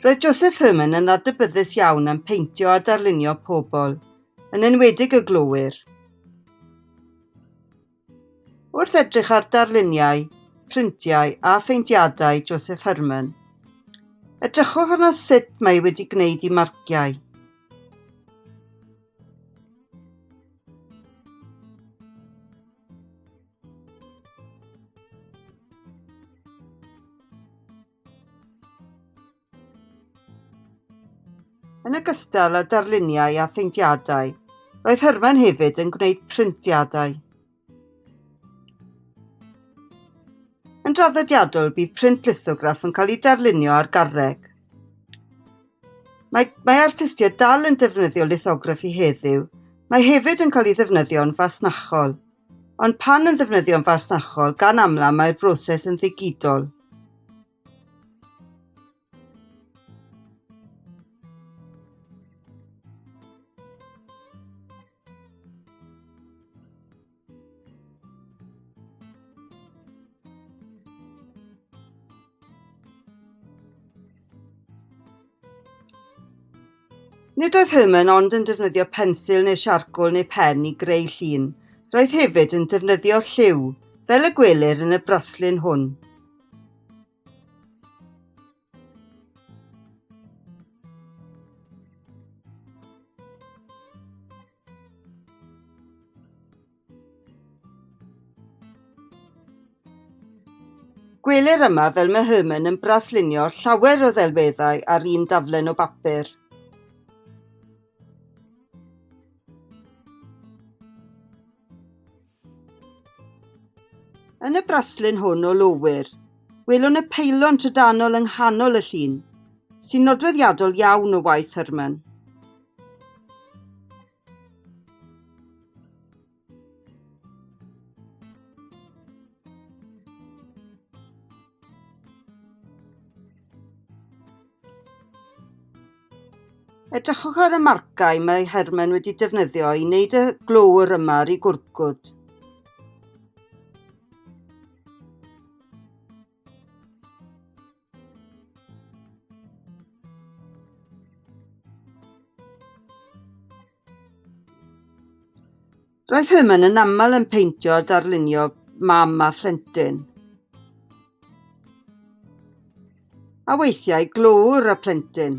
Roedd Joseph Herman yn adnabyddus iawn am peintio a darlunio pobl, yn enwedig y glowyr. Wrth edrych ar darluniau, printiau a pheintiadau Joseph Herman, edrychwch arno sut mae wedi gwneud i marciau. Yn ogystal â darluniau a pheintiadau, roedd Herman hefyd yn gwneud printiadau. Yn draddodiadol, bydd print lithograff yn cael ei darlunio ar garreg. Mae, mae artistiaid dal yn defnyddio lithograffi heddiw, mae hefyd yn cael ei ddefnyddio'n fasnachol. Ond pan yn ddefnyddio'n fasnachol, gan amla mae'r broses yn ddigidol. Nid oedd Herman ond yn defnyddio pensil neu siarcol neu pen i greu llun, roedd hefyd yn defnyddio lliw, fel y gwelir yn y braslun hwn. Gwelir yma fel mae Herman yn braslunio llawer o ddelweddau ar un daflen o bapur. Yn y braslun hwn o lowyr, welwn y peilon trydanol yng nghanol y llun, sy'n nodweddiadol iawn o waith Herman. Edrychwch ar y marcau mae Herman wedi defnyddio i wneud y glowr yma ar ei gwrcwd. Roedd Herman yn aml yn peintio a darlunio mam a phlentyn. A weithiau glöwr a phlentyn.